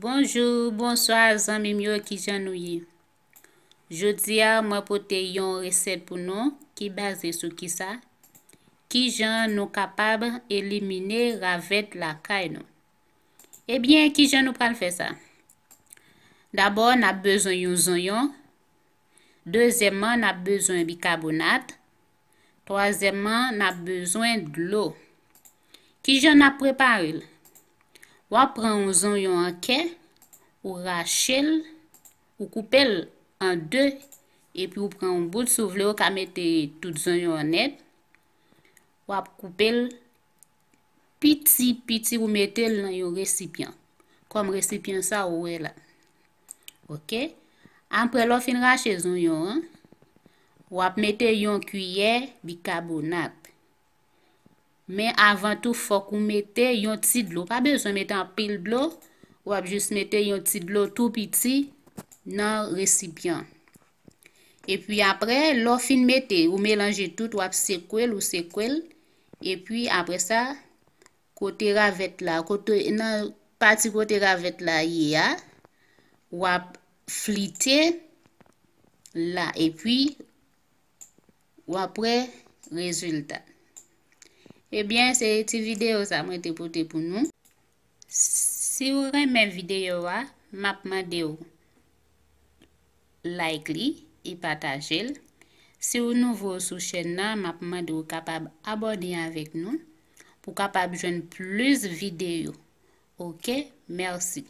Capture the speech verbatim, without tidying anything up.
Bonjou, bonswa zanmi m yo, kijan nou ye? Jodi a mwen pote yon resèt pou nou ki baze sou kisa? Kijan nou kapab elimine ravèt lakay nou? Ebyen, kijan nou pral fè sa? Dabò, n ap bezwen yon zonyon. Dezyèmman, n ap bezwen bikabonat. Twazyèmman, n ap bezwen dlo. Kijan n ap prepare l? W ap pran yon zonyon an kè, ou rache l, ou koupe l an de, epi ou pran yon bout, si w vle, ou ka mete tout zonyon an nèt. W ap koupe l piti piti, ou mete l nan yon resipyan, kòm resipyan sa ou wè la. Oke? Apre, lè w fin rache zonyon an, w ap mete yon kiyè bikabonat. Men avan tou, fòk ou mete yon ti dlo. Pa bezwen mete anpil dlo, w ap jis mete yon ti dlo tou piti nan resipyan. Epi apre, lè w fin mete, ou melanje tout, w ap sekwe l, ou sekwe l. Epi apre sa, kote ravèt la, kote, nan pati kote ravèt la ye a, w ap flite la, epi w ap wè rezilta. Ebyen, se ti videyo sa mwen te pote pou nou. Si w renmen videyo a, m ap mande w like li e pataje l. Si w nouvo sou chèn nan, m ap mande w kapab abòne avèk nou pou w kapab jwenn plis videyo. Oke, mèsi.